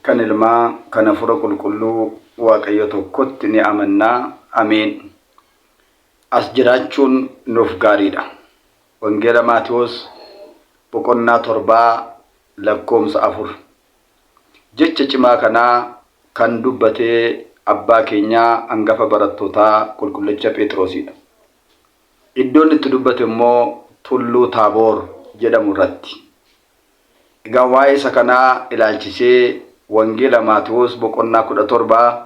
kan Ilmaa, kan Hafuura Qulqulluu Waaqayyo tokkotti ni amanna. Ameen. As jiraachuun nuuf gaariidha. Wangeela Maatiwoos boqonnaa 7 lakkoomsa 4. Jecha cimaa kanaa kan dubbate abbaa keenyaa angafa barattootaa Qulqullicha Pheexiroosidha. Iddoon itti dubbate immoo Tulluu Taaboor jedhamu irratti. Egaa waa'ee isa kanaa ilaalchisee Wangeela Maatiwoos boqonnaa 17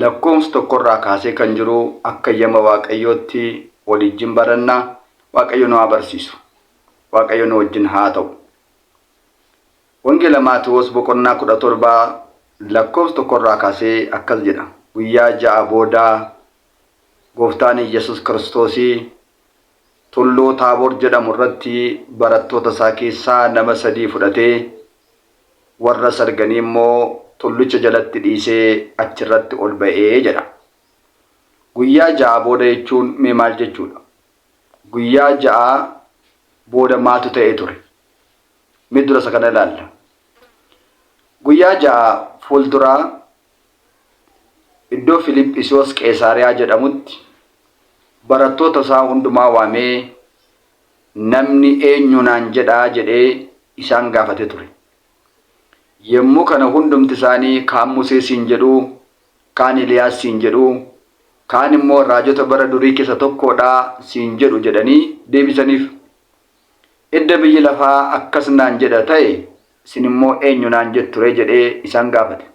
lakkoofsa tokkorraa kaasee kan jiru akka eeyyama Waaqayyootti waliijjin baranna. Waaqayyo nu haa barsiisu. Waaqayyo nu wajjin haa ta'u. Wangeela Maatiwoos boqonnaa 17 lakkoofsa tokkorraa kaasee akkas jedha. Guyyaa 6 booda Gooftaan Iyyasuus Kiristoosii tulluu Taaboor jedhamu irratti barattoota isaa keessaa nama 3 fudhatee warra sarganii immoo tullicha jalatti dhiisee achirratti ol ba'ee jedha. Guyyaa 6 booda jechuun mee maal jechuudha? Guyyaa 6 booda maaltu ta'ee ture? Mee dura isa kana ilaalla. Guyyaa 6 fuulduraa iddoo Filiphisiyoos Qeesaariyaa jedhamutti barattoota isaa hundumaa waamee namni eenyu naan jedhaa jedhee isaan gaafate ture. Yommuu kana hundumti isaanii kaan Musee siin jedhu, kaan Eliyaas siin jedhu, kaan immoo raajota bara durii keessa tokkodha siin jedhu jedhanii deebisaniif. Edda biyyi lafaa akkas naan jedha ta'e, isin immoo eenyu naan jettu ree jedhee isaan gaafate.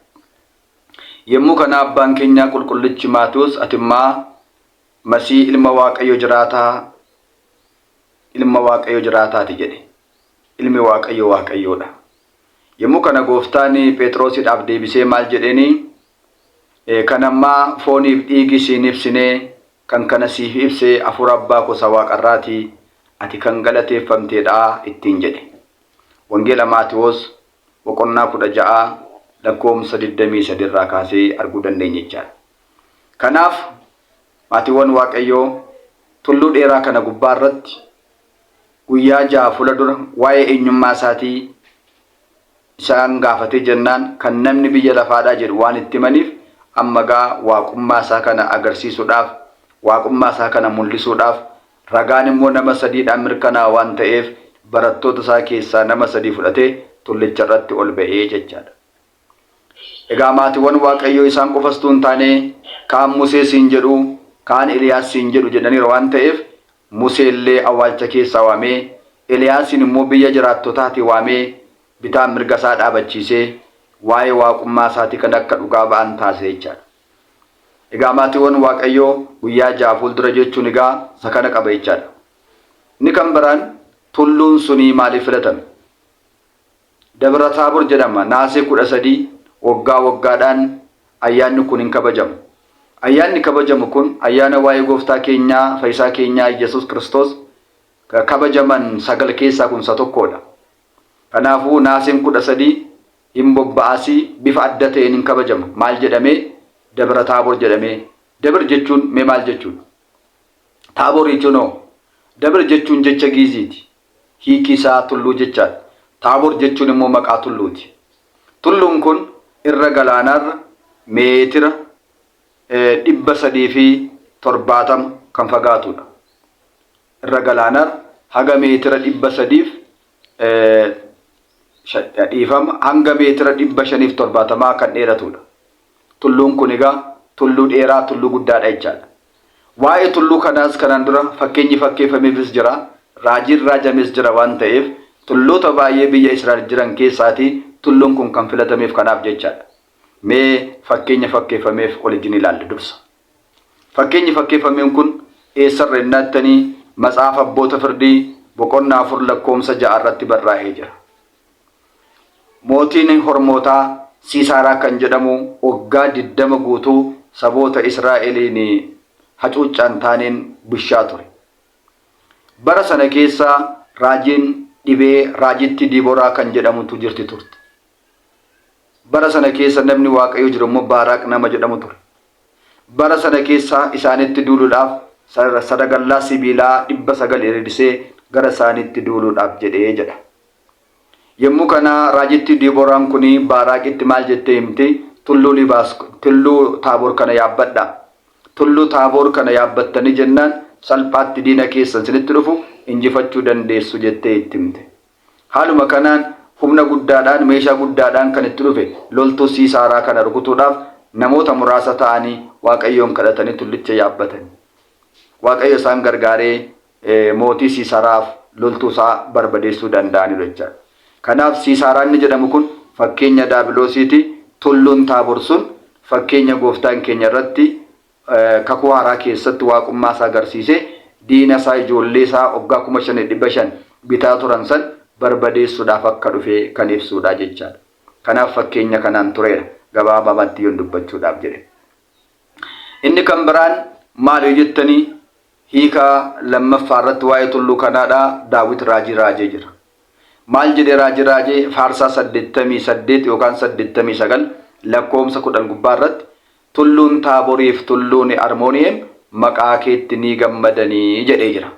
Yommuu kana abbaan keenyaa qulqullichi Maatewos atimmaa Masii ilma Waaqayyo jiraataa ilma Waaqayyo jiraataati jedhe. Ilmi Waaqayyo Waaqayyoodha. Yommuu kana gooftaan Phexrosiidhaaf deebisee maal jedheeni? Kan ammaa fooniif dhiigi siin ibsinee kan kana siif ibse hafuura abbaa koo isa waaqarraati ati kan galateeffamteedha ittiin jedhe. Wangeela Maatiwoos boqonnaa 16 lakkoofsa 23 irraa kaasee arguu dandeenya jechaadha. Kanaaf maatiiwwan Waaqayyoo tulluu dheeraa kana gubbaa irratti guyyaa 6 fuula dura waa'ee eenyummaa isaatii isaan gaafatee jennaan kan namni biyya lafaadhaa jedhu waan itti himaniif amma gaa waaqummaa isaa kana agarsiisuudhaaf waaqummaa isaa kana mul'isuudhaaf ragaan immoo nama sadiidhaan mirkanaa'a waan ta'eef barattoota isaa keessaa nama 3 fudhatee tullicha irratti ol ba'ee jechaadha. Egaa maatiiwwan Waaqayyoo isaan qofastuu hin taane kaan Musee siin jedhu kaan Eliyaas siin jedhu jedhaniiru waan ta'eef Musee illee awwaalcha keessaa waamee Eliyaasiin immoo biyya jiraattotaatii waamee bitaan mirga isaa dhaabachiisee waa'ee waaqummaa isaatii kan akka dhugaa ba'an taasise jechaadha. Egaa maatiiwwan Waaqayyoo guyyaa 6 fuuldura jechuun egaa isa kana qaba jechaadha. Inni kan biraan tulluun sunii maaliif filatame? Dabra Taabor jedhama. Naasee 13 waggaa waggaadhaan ayyaanni kun hin kabajamu. Ayyaanni kabajamu kun ayyaana waa'ee gooftaa keenyaa fayyisaa keenyaa Iyyasuus Kiristoos kabajaman 9 keessaa kun isa tokkoodha. Kanaafuu naaseen 13 hin bobba'asii bifa adda ta'een hin kabajama. Maal jedhamee? Dabra Taabor jedhamee. Dabir jechuun mee maal jechuudha? Taabor jechuun hoo? Dabir jechuun jecha Giiziiti. Hiiki isaa tulluu jechaadha. Taabor jechuun immoo maqaa tulluuti. Tulluun kun irra galaanaarra meetira 370 kan fagaatudha. Irra galaanaarra haga meetira 300 dhiifama hanga meetira 570 kan dheeratudha. Tulluun kun egaa tulluu dheeraa tulluu guddaadha jechaadha. Waa'ee tulluu kanaas kanaan dura fakkeenyi fakkeeffameefis jira, raajiin raajames jira waan ta'eef tulloota baay'ee biyya Israa'el jiran keessaatii tulluun kun kan filatameef kanaaf jechaadha. Mee fakkeenya fakkeeffameef waliijjin ilaalla dursa. Fakkeenyi fakkeeffameen kun eessarra ennaa jettanii Matsaafa Abboota Firdii boqonnaa 4 lakkoomsa 6 irratti barraa'ee jira. Mootiin Hormootaa Siisaaraa kan jedhamu waggaa 20 guutuu saboota Israa'eliin hacuuccaan taaneen bushaa ture. Bara sana keessa raajiin dhibee raajittii Diboraa kan jedhamutu jirti turte. Bara sana keessa namni Waaqayyo jiru immoo Baaraaq nama jedhamu ture. Bara sana keessa isaanitti duuluudhaaf saragallaa sibiilaa 900 hiriirsee gara isaaniitti duuluudhaaf jedhee jedha. Yommuu kana raajittii Dibooraan kun Baaraaqitti maal jettee himti? Tulluu Libaas, tulluu Taaboor kana yaabbadhaa. Tulluu Taaboor kana yaabbattanii jennaan salphaatti diina keessan isinitti dhufu injifachuu dandeessu jettee itti himte. Haaluma kanaan humna guddaadhaan, meeshaa guddaadhaan kan itti dhufe loltuu Siisaaraa kana rukutuudhaaf namoota muraasa ta'anii Waaqayyoon kadhatanii tullicha yaabbatan. Waaqayyo isaan gargaaree mootii Siisaraaf loltuu isaa barbadeessuu danda'aniiru jechaadha. Kanaaf Siisaaraa inni jedhamu kun fakkeenya Daabiloosiiti. Tulluun Taabor sun fakkeenya gooftaan keenya irratti kakuu haaraa keessatti waaqummaa isaa agarsiisee diina isaa ijoollee isaa waggaa 5,500 bitaa turan san barbadeessuudhaaf akka dhufe kan ibsuudha jechaadha. Kanaaf fakkeenya kanaan tureera gabaabamatti yoon dubbachuudhaaf jedhe. Inni kan biraan maal yoo jettanii, hiika lammaffaa irratti waa'ee tulluu kanaadha Daawit raajii raajee jira. Maal jedhee raajii raajee? Faarsaa 88 yookaan 89 lakkoomsa 10 gubbaa irratti tulluun Taaboriif tulluun Armooniyeem maqaa keetti ni gammadanii jedhee jira.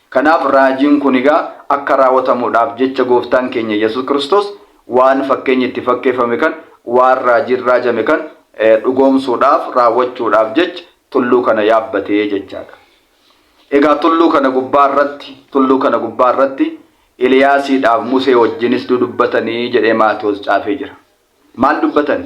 Kanaaf raajiin kun egaa akka raawwatamuudhaaf jecha gooftaan keenya Yesuus Kiristoos waan fakkeenyi itti fakkeeffame kan waan raajiin raajame kan dhugoomsuudhaaf raawwachuudhaaf jecha tulluu kana yaabbatee jechaadha. Egaa tulluu kana gubbaa irratti tulluu kana gubbaa irratti Eliyaasiidhaaf Musee wajjinis dudubbatanii jedhee Maatewos caafee jira. Maal dubbatan?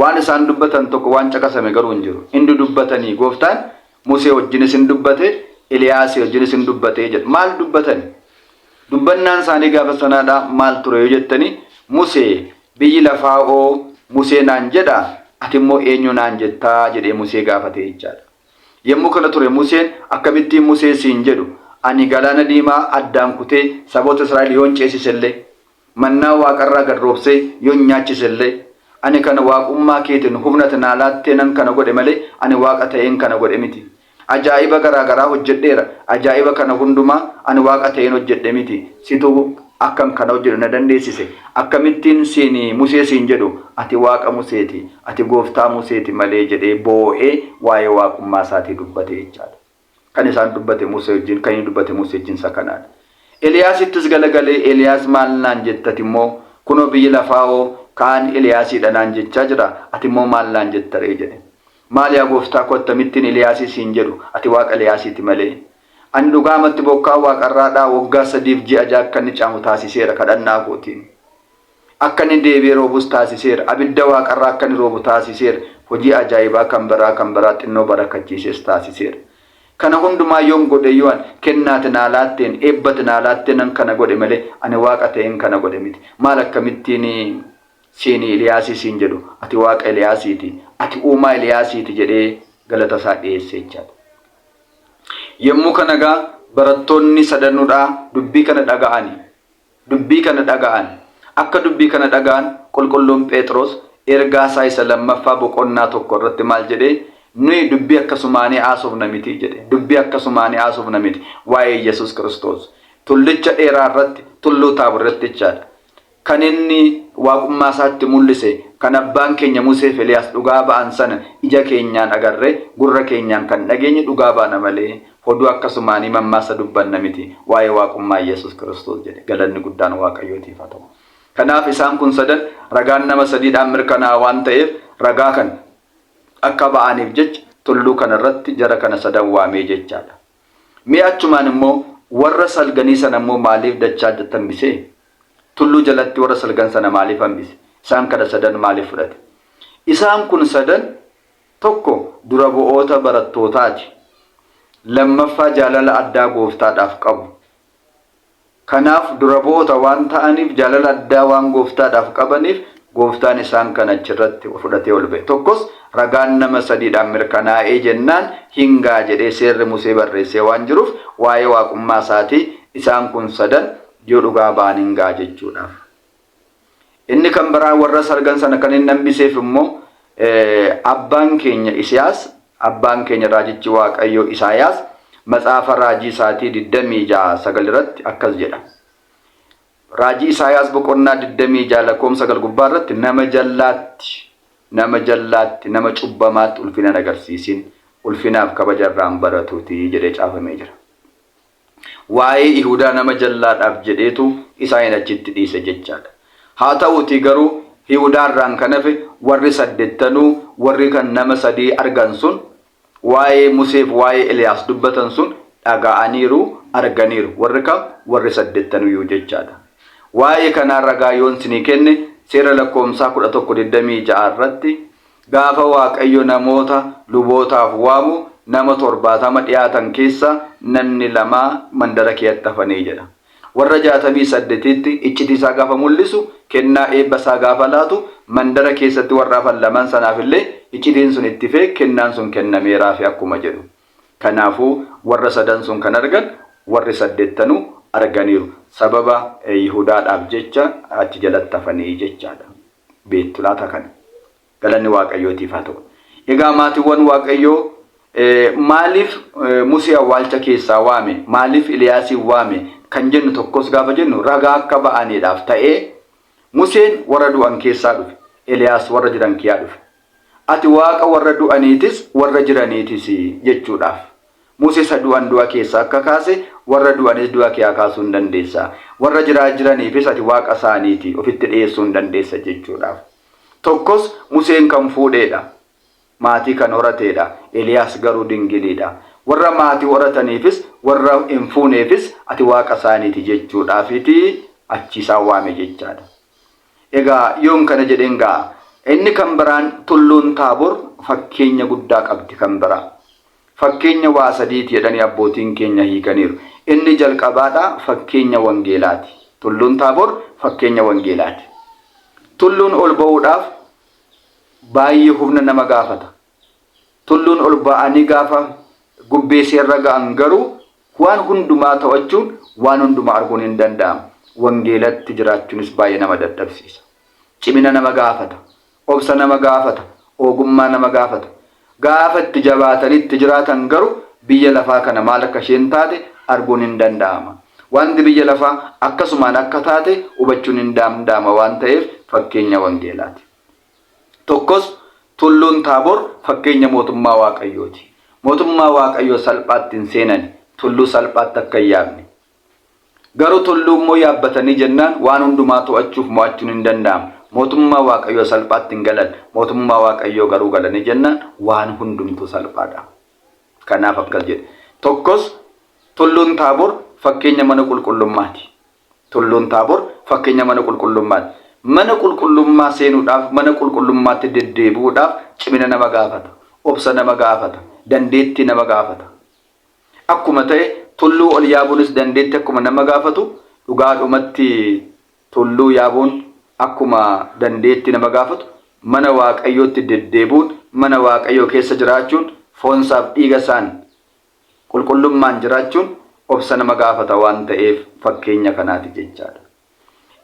Waan isaan dubbatan tokko waan caqasame garuu hin jiru. In dudubbatanii gooftaan Musee wajjinis hin dubbate, Eliyaasii wajjinis hin dubbate jedha. Maal dubbatan? Dubbannaan isaanii gaafa sanaadha maal ture yoo jettanii, Musee biyyi lafaa oo Musee naan jedha, ati immoo eenyu naan jettaa jedhee Musee gaafate jechaadha. Yommuu kana ture Museen akkamittiin Musee siin jedhu, ani galaana diimaa addaan kutee saboota Israa'el yoon ceesisellee, mannaa waaqarraa gad roobsee yoon nyaachisellee, ani kana waaqummaa keetiin humna ati naa laatteenan kana godhe malee ani waaqa ta'een kana godhe miti. Ajaa'iba garaa garaa hojjedheera, ajaa'iba kana hundumaa ani waaqa ta'een hojjedhe miti. Situ akkan kana hojjedhu na dandeessise. Akkamittiin siin Musee siin jedhu, ati waaqa Museeti, ati gooftaa Museeti malee jedhee boo'ee waa'ee waaqummaa isaatii dubbate jechaadha. Kan isaan dubbate Musee wajjin, kan inni dubbate Musee wajjin isa kanaadha. Eliyaasittis galagalee Eliyaas maal naan jettati immoo, kunoo biyyi lafaa hoo kaan Eliyaasiidha naan jechaa jira, ati immoo maal naan jettaree jedhe. Maal yaa gooftaa koo attamittiin Eliyaasii siin jedhu, ati waaqa Eliyaasiiti malee. Ani dhugaamatti bokkaa waaqarraadhaa waggaa sadiif ji'a ja'a akka inni caamu taasiseera kadhannaa kootiin. Akka inni deebi'ee roobus taasiseera. Abidda waaqarraa akka inni roobu taasiseera. Hojii ajaa'ibaa kan biraa kan biraa xinnoo barakachiisees taasiseera. Kana hundumaa yoon godhe iyyuu ani kennaa ati naa laatteen, eebba ati naa laatteen nan kana godhe malee ani waaqa ta'een kana godhe miti. Maal akkamittiin siin Eliyaasii siin jedhu, ati waaqa Eliyaasiiti, ati uumaa Eliyaasiiti jedhee galata isaa dhiyeesse jechaadha. Yommuu kana egaa barattoonni sadanuudhaa dubbii kana dhaga'ani. Dubbii kana dhaga'an. Akka dubbii kana dhaga'an qulqulluun Pheexiroos ergaa isaa isa lammaffaa boqonnaa 1 irratti maal jedhee? Nuyi dubbii akkasumaanii haasofna miti jedhe. Dubbii akkasumaanii haasofna miti waa'ee Yesuus Kiristoos. Tullicha dheeraa irratti, tulluu Taabor irratti jechaadha. Kan inni waaqummaa isaatti mul'ise, kan abbaan keenya Musee fi Eliyaas dhugaa ba'an sana ija keenyaan agarree, gurra keenyaan kan dhageenye dhugaa baana malee, hoduu akkasumaanii mammaassa dubbanna miti waa'ee waaqummaa Yesuus Kiristoos jedhe. Galanni guddaan Waaqayyootiif haa ta'u. Kanaaf isaan kun sadan ragaan nama sadiidhaan mirkanaa'a waan ta'eef ragaa kana akka ba'aniif jecha tulluu kana irratti jara kana sadan waamee jechaadha. Mee achumaan immoo warra salganii sana immoo maaliif dachaa hambisee? Tulluu jalatti warra salgan sana maaliif hambise? Isaan kana sadan maaliif fudhate? Isaan kun sadan tokko dura bu'oota barattootaati. Lammaffaa jaalala addaa gooftaadhaaf qabu. Kanaaf dura bu'oota waan ta'aniif, jaalala addaa waan gooftaadhaaf qabaniif gooftaan isaan kana achirratti fudhatee ol ba'e. Tokkos ragaan nama sadiidhaan mirkanaa'ee jennaan hingaa jedhee seerri Musee barreessee waan jiruuf waa'ee waaqummaa isaatii isaan kun sadan yoo dhugaa ba'an hingaa jechuudhaaf. Inni kan biraa warra sargan sana kan inni hambiseef immoo abbaan keenya Isiyaas, abbaan keenya raajichi Waaqayyoo Isaayaas matsaafa raajii isaatii 26:9 irratti akkas jedha. Raajii Isaayaas boqonnaa 26 lakkoofsa 9 gubbaa irratti nama jallaatti, nama jallaatti, nama cubbamaatti ulfina hin agarsiisin, ulfinaaf kabaja irraan baratuuti jedhee caafamee jira. Waa'ee Yihudaa nama jallaadhaaf jedheetu isaan achitti dhiise jechaadha. Haa ta'uutii garuu Yihudaarraan kan hafe warri saddeettanuu, warri kan nama sadii argan sun, waa'ee Museef waa'ee Eliyaas dubbatan sun dhaga'aniiru, arganiiru. Warri kam? Warri saddeettanuyyuu jechaadha. Waa'ee kanaa ragaa yoon isinii kenne, Seera Lakkoomsaa 11:26 irratti gaafa Waaqayyo namoota lubootaaf waamu nama 70 dhiyaatan keessaa namni lama mandara keeyyatti hafanii jedha. Warra 68tti iccitii isaa gaafa mul'isu, kennaa eebba isaa gaafa laatu, mandara keessatti warra hafan lamaan sanaaf illee iccitiin sun itti fee kennaan sun kennameeraafi akkuma jedhu. Kanaafuu warra sadan sun kan argan warri saddeettanuu arganiiru. Sababa Yihudaadhaaf jecha achi jalatti hafanii jechaadha. Beektu laata kana? Galanni Waaqayyootiif haa ta'u. Egaa maatiiwwan Waaqayyoo, maaliif Musee awwaalcha keessaa waame? Maaliif Eliyaasiin waame? Kan jennu tokkos gaafa jennu ragaa akka ba'aniidhaaf ta'ee, Museen warra du'an keessaa dhufe. Eliyaas warra jiran kiyaa dhufe. Ati Waaqa warra du'aniitis warra jiraniitis jechuudhaaf. Musee isa du'an du'a keessaa akka kaase warra du'anis du'a keessaa kaasuu hin dandeessa. Warra jiraa jiraniifis ati Waaqa isaaniiti ofitti dhiyeessuu hin dandeessa jechuudhaaf. Tokkos Museen kan fuudheedha. Maatii kan horateedha. Eliyaas garuu dingiliidha. Warra maatii horataniifis warra hin fuuneefis ati Waaqa isaaniiti jechuudhaafiti achi isaan waame jechaadha. Egaa yoon kana jedheen ga'a. Inni kan biraan tulluun Taabor fakkeenya guddaa qabdi kan biraa. Fakkeenya waa sadiiti jedhanii abbootiin keenya hiikaniiru. Inni jalqabaadha fakkeenya wangeelaati. Tulluun Taabor fakkeenya wangeelaati. Tulluun ol ba'uudhaaf baay'ee humna nama gaafata. Tulluun ol ba'anii gaafa gubbee seerra ga'an garuu waan hundumaa to'achuun, waan hundumaa arguun hin danda'amu. Wangeelatti jiraachuunis baay'ee nama dadhabsiisa. Cimina nama gaafata. Obsa nama gaafata. Ogummaa nama gaafata. Gaafa itti jabaatanii itti jiraatan garuu biyya lafaa kana maal akka isheen taate arguun hin danda'ama. Wanti biyya lafaa akkasumaan akka taate hubachuun hin danda'ama waan ta'eef fakkeenya wangeelaati. Tokkos tulluun Taabor fakkeenya mootummaa Waaqayyooti. Mootummaa Waaqayyoo salphaatti hin seenani, tulluu salphaatti akka hin yaabne. Garuu tulluu immoo yaabbatanii jennaan waan hundumaa to'achuuf mo'achuun hin danda'amu. Mootummaa Waaqayyoo salphaatti hin galan. Mootummaa Waaqayyoo garuu galanii jennaan waan hundumtuu salphaadha. Kanaaf akkas jedhe. Tokkos tulluun Taabor fakkeenya mana qulqullummaati. Tulluun Taabor fakkeenya mana qulqullummaati. Mana qulqullummaa seenuudhaaf, mana qulqullummaatti deddeebi'uudhaaf cimina nama gaafata. Obsa nama gaafata. Dandeettii nama gaafata. Akkuma ta'e tulluu ol yaabuunis dandeettii akkuma nama gaafatu, dhugaadhumatti tulluu yaabuun akkuma dandeettii nama gaafatu, mana Waaqayyootti deddeebi'uun, mana Waaqayyoo keessa jiraachuun, foonsaaf dhiiga isaan qulqullummaan jiraachuun obsa nama gaafata waan ta'eef fakkeenya kanaati jechaadha.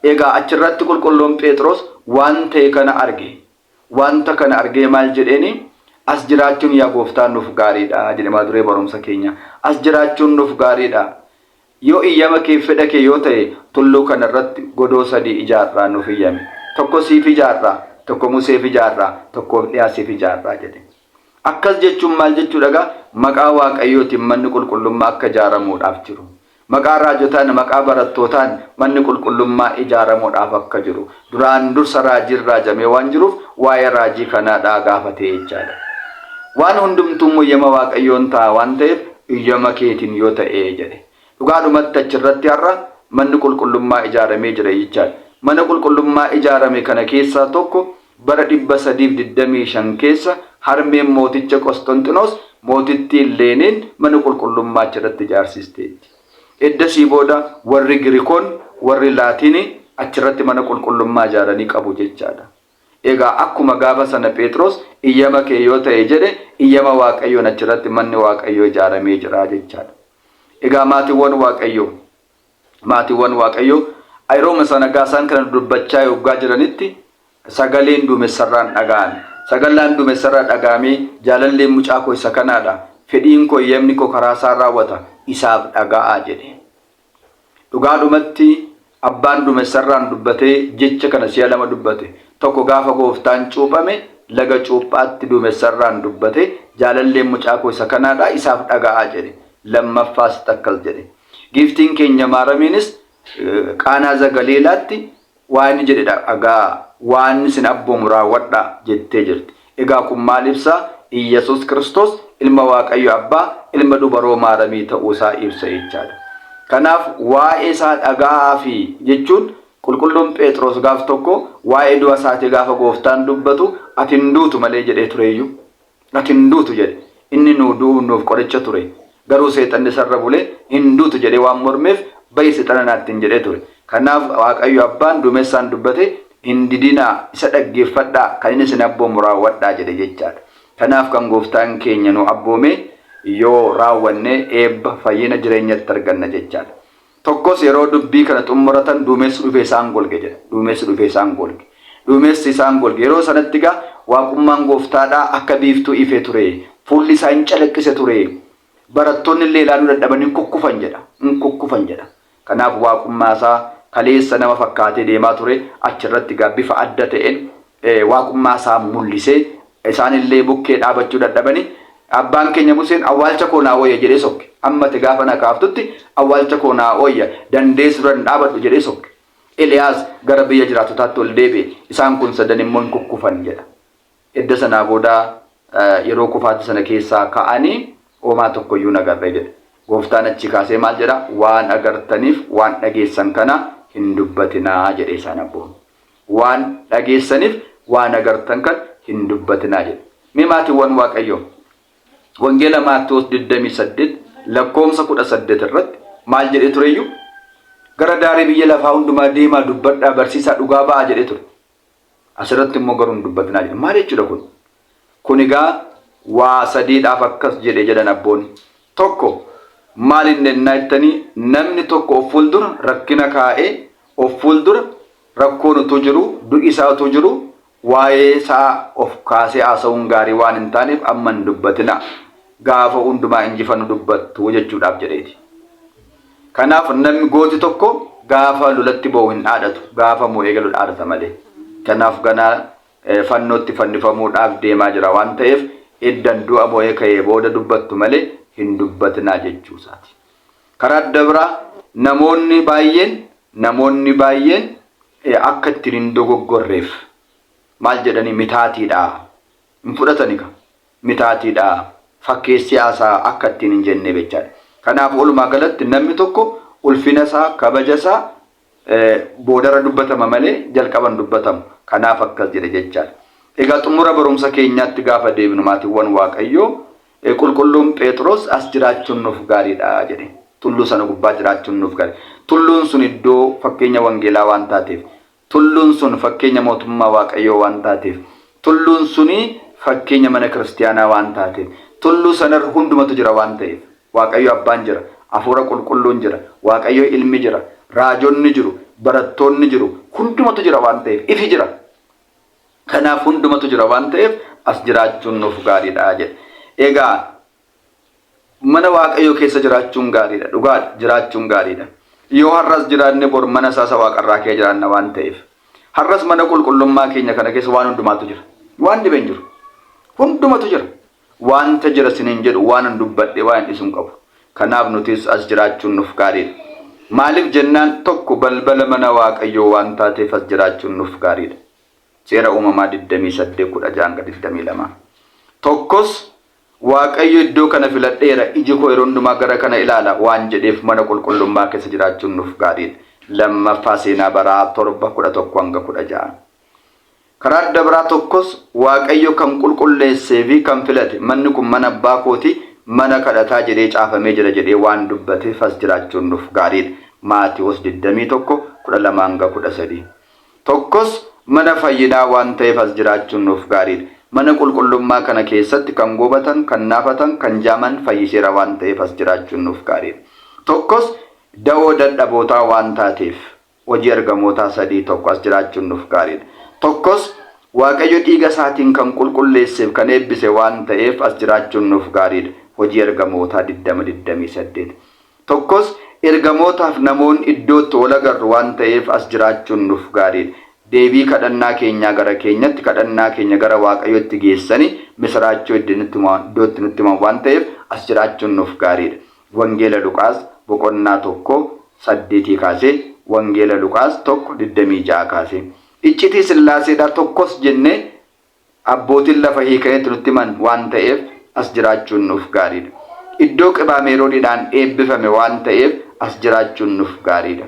Egaa achirratti qulqulluun Phexros waan ta'e kana arge. Wanta kana argee maal jedheeni? As jiraachuun yaa gooftaa nuuf gaariidha jedhe, mata duree barumsa keenya. As jiraachuun nuuf gaariidha. Yoo iyyama kee, fedha kee yoo ta'e, tulluu kana irratti godoo sadii ijaarraa nuuf iyyame. Tokko siif ijaarraa, tokko Museef ijaarraa, tokko Eliyaasiif ijaarraa jedhe. Akkas jechuun maal jechuudha egaa? Maqaa Waaqayyootiin manni qulqullummaa akka ijaaramuudhaaf jiru. Maqaa raajotaan, maqaa barattootaan manni qulqullummaa ijaaramuudhaaf akka jiru. Duraan dursa raajiin raajamee waan jiruuf waa'ee raajii kanaadhaa gaafatee jechaadha. Waan hundumtuu immoo iyyama Waaqayyoon ta'a waan ta'eef iyyama keetiin yoo ta'e jedhe. Dhugaadhumatti achirratti har'a manni qulqullummaa ijaaramee jira jechaadha. Mana qulqullummaa ijaarame kana keessaa tokko bara 325 keessa harmeen mooticha Qosxonxinoos mootittii Illeeniin mana qulqullummaa achirratti ijaarsisteetti. Eddasii booda warri Girikoon, warri Laatinii achirratti mana qulqullummaa ijaaranii qabu jechaadha. Egaa akkuma gaafa sana Phexros iyyama kee yoo ta'e jedhe, iyyama Waaqayyoon achirratti manni Waaqayyoo ijaaramee jira jechaadha. Egaa maatiiwwan Waaqayyoo, maatiiwwan Waaqayyoo, yerooma sana egaa isaan kana dubbachaa yoggaa jiranitti sagaleen duumessarraan dhaga'ame. Sagalaan duumessarraa dhaga'amee, jaalalleen mucaa koo isa kanaadha. Fedhiin koo, iyyamni koo karaa isaan raawwata. Isaaf dhaga'aa jedhe. Dhugaadhumatti abbaan duumessarraan dubbatee jecha kana si'a lama dubbate. Tokko gaafa gooftaan cuuphame laga cuuphaatti duumessarraan dubbate, jaalalleen mucaa koo isa kanaadha, isaaf dhaga'aa jedhe. Lammaffaas akkas jedhe. Giiftiin keenya Maaramiinis Qaanaa Zagaliilaatti waan inni jedhe dhagaa, waan isin abboomu raawwadhaa jettee jirti. Egaa kun maal ibsa? Iyyasuus Kiristoos ilma Waaqayyo Abbaa, ilma dubaroo Maaramii ta'uu isaa ibsa jechaadha. Kanaaf waa'ee isaa dhaga'aa fi jechuun Qulqulluun Pheexiroos gaaf tokko waa'ee du'a isaatii gaafa gooftaan dubbatu ati hin duutu malee jedhee tureeyyuu. Ati hin duutu jedhe. Inni nuu du'uun nuuf qoricha ture. Garuu seexanni isarra bulee hin duutu jedhee waan mormeef ba'i seexana naattiin jedhee ture. Kanaaf Waaqayyo Abbaan duumessaan dubbatee hin didinaa isa dhaggeeffadhaa kan inni isin abboomu raawwadhaa jedhe jechaadha. Kanaaf kan gooftaan keenya nu abboome yoo raawwanne eebba fayyina jireenyatti arganna jechaadha. Tokkos yeroo dubbii kana xummuratan duumessi dhufee isaan golge jedha. Duumessi dhufee isaan golge. Duumessi isaan golge. Yeroo sanatti egaa waaqummaan gooftaadhaa akka biiftuu ifee ture. Fuulli isaa hin calaqqise ture. Barattoonni illee ilaaluu dadhabanii hin kukkufan jedha. Hin kukkufan jedha. Kanaaf waaqummaa isaa kaleessa nama fakkaatee deemaa ture achirratti egaa bifa adda ta'een waaqummaa isaa mul'isee isaanillee bukkee dhaabachuu dadhabanii abbaan keenya Museen awwaalcha koo naa wayya jedhee sokke. Amma ati gaafa na kaaftutti awwaalcha koo naa wayya dandeessu dura hin dhaabadhu jedhee sokke. Eliyaas gara biyya jiraattotaatti ol deebi'e. Isaan kun sadan immoo hin kukkufan jedha. Edda sanaa booda yeroo kufaatii sana keessaa ka'anii homaa tokkoyyuu hin agarre jedha. Gooftaan achii kaasee maal jedha? Waan agartaniif waan dhageessan kana hin dubbatinaa jedhee isaan abboome. Waan dhageessaniif waan agartan kan hin dubbatinaa jedhe. Mee maatiiwwan Waaqayyoo Wangeela Maatewos 28 lakkoofsa 18 irratti maal jedhee tureyyuu? Gara daarii biyya lafaa hundumaa deemaa dubbadhaa barsiisaa dhugaa ba'aa jedhee ture. Asirratti immoo garuu hin dubbatinaa jedhe. Maal jechuudha kun? Kun egaa waa sadiidhaaf akkas jedhe jedhan abboonni. Tokko maal inni ennaa jettanii namni tokko of fuuldura rakkina kaa'ee of fuuldura Rakkoon utuu jiruu, du'i isaa utuu jiruu, waa'ee isaa of kaasee haasa'uun gaarii waan hin taaneef amma hin dubbatinaa. Gaafa hundumaa injifannu dubbattu jechuudhaaf jedheeti. Kanaaf namni gooti tokko gaafa lolatti ba'u hin dhaadatu, gaafa mo'ee galu dhaadata malee. Kanaaf ganaa fannootti fannifamuudhaaf deemaa jira waan ta'eef eddan du'a mo'ee ka'ee booda dubbattu malee hin dubbatinaa jechuu isaati. Karaa adda biraa namoonni baay'een namoonni baay'een akka ittiin hin dogoggorreef maal jedhanii mitaatiidha hin fudhatani ka mitaatiidha fakkeessii haasaa akka ittiin hin jennee jechaadha. Kanaaf walumaa galatti namni tokko ulfina isaa kabaja isaa boodarra dubbatama malee jalqaba hin dubbatamu. Kanaaf akkas jedhe jechaadha. Egaa xumura barumsa keenyaatti gaafa deebinu maatiiwwan Waaqayyoo Qulqulluun Pheexiroos as jiraachuun nuuf gaariidha jedhe. Tulluu sana gubbaa jiraachuun nuuf gaarii. Tulluun sun iddoo fakkeenya wangeelaa waan taateef, tulluun sun fakkeenya mootummaa Waaqayyoo waan taateef, tulluun suni fakkeenya mana kiristiyaanaa waan taateef, tulluu sanarra hundumatu jira waan ta'eef, Waaqayyo Abbaan jira, Hafuura Qulqulluun jira, Waaqayyo Ilmi jira, raajonni jiru, barattoonni jiru, hundumatu jira waan ta'eef, ifi jira. Kanaaf hundumatu jira waan ta'eef as jiraachuun nuuf gaariidha jedhe. Egaa mana Waaqayyoo keessa jiraachuun gaariidha. Dhugaadha jiraachuun gaariidha. Yoo har'as jiraanne bor mana isaa isa waaqarraa kee jiraanna waan ta'eef. Har'as mana qulqullummaa keenya kana keessa waan hundumaatu jira. Waan dhibeen jiru. Hundumatu jira. Wanta jira sinin jedhu waanan dubbadhe waan hin dhisu hin qabu. Kanaaf nutis as jiraachuun nuf gaariidha. Maaliif jennaan tokko balbala mana Waaqayyoo waan taateef as jiraachuun nuf gaariidha. Seera Uumamaa 28 16-22. Tokkos Waaqayyo iddoo kana filadheera iji koo yeroo hundumaa gara kana ilaala waan jedheef mana qulqullummaa keessa jiraachuun nuf gaariidha. Lammaffaa Seenaa Baraa 7 11-16. Karaa adda biraa tokkos Waaqayyo kan qulqulleessee fi kan filate manni kun mana abbaa kooti mana kadhataa jedhee caafamee jira jedhee waan dubbateef as jiraachuun nuuf gaariidha. Maatiwos 21 12-13. Tokkos mana fayyinaa waan ta'eef as jiraachuun nuuf gaariidha. Mana qulqullummaa kana keessatti kan gobatan, kan naafatan, kan jaaman fayyiseera waan ta'eef as jiraachuun nuuf gaariidha. Tokkos da'oo dadhabootaa waan taateef Hojii Ergamootaa 3, 1 as jiraachuun nuuf gaariidha. Tokkos Waaqayyo dhiiga isaatiin kan qulqulleesseef kan eebbise waan ta'eef as jiraachuun nuuf gaariidha. Hojii Ergamootaa 20, 28. Tokkos ergamootaaf namoonni iddoo itti wal agarru waan ta'eef as jiraachuun nuuf gaariidha. Deebii kadhannaa keenyaa gara keenyatti kadhannaa keenya gara Waaqayyootti geessanii misiraachoo iddoo itti nutti himan waan ta'eef as jiraachuun nuuf gaariidha. Wangeela Luqaas boqonnaa 1, 8 kaasee, Wangeela Luqaas 1, 26 kaasee. Iccitii Sillaaseedhaa tokkos jennee abbootiin lafa hiikanetti nutti himan waan ta'eef as jiraachuun nuuf gaariidha. Iddoo Qibaameerooniidhaan eebbifame waan ta'eef as jiraachuun nuuf gaariidha.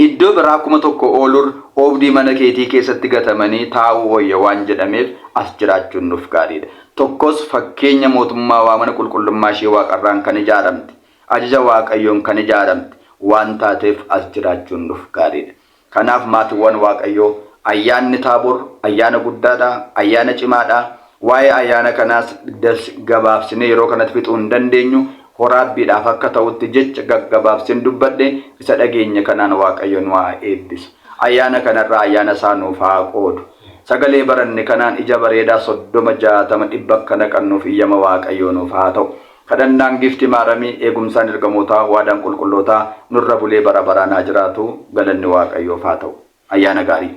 Iddoo biraa 1000 oolurra oobdii mana keetii keessatti gatamanii taa'uu wayya waan jedhameef as jiraachuun nuuf gaariidha. Tokkos fakkeenya mootummaa waa mana qulqullummaa ishee waaqarraan kan ijaaramte, ajaja Waaqayyoon kan ijaaramte waan taateef as jiraachuun nuuf gaariidha. Kanaaf maatiwwan Waaqayyoo ayyaanni Taabor ayyaana guddaadha, ayyaana cimaadha. Waa'ee ayyaana kanaas gabaabsinee yeroo kanatti fixuu hin dandeenyu. Horaabbiidhaaf akka ta'utti jecha gaggabaabseen dubbadhe isa dhageenya kanaan Waaqayyo nu haa eebbisu. Ayyaana kanarraa ayyaana isaa nuuf haa qoodu. Sagalee baranne kanaan ija bareedaa 30, 60, 100 akka naqannuuf iyyama Waaqayyoo nuuf haa ta'u. Kadhannaan Giiftii Maaramii, eegumsaan ergamootaa, waadaan qulqullootaa nurra bulee bara baraan haa jiraatu. Galanni Waaqayyoof haa ta'u. Ayyaana gaarii!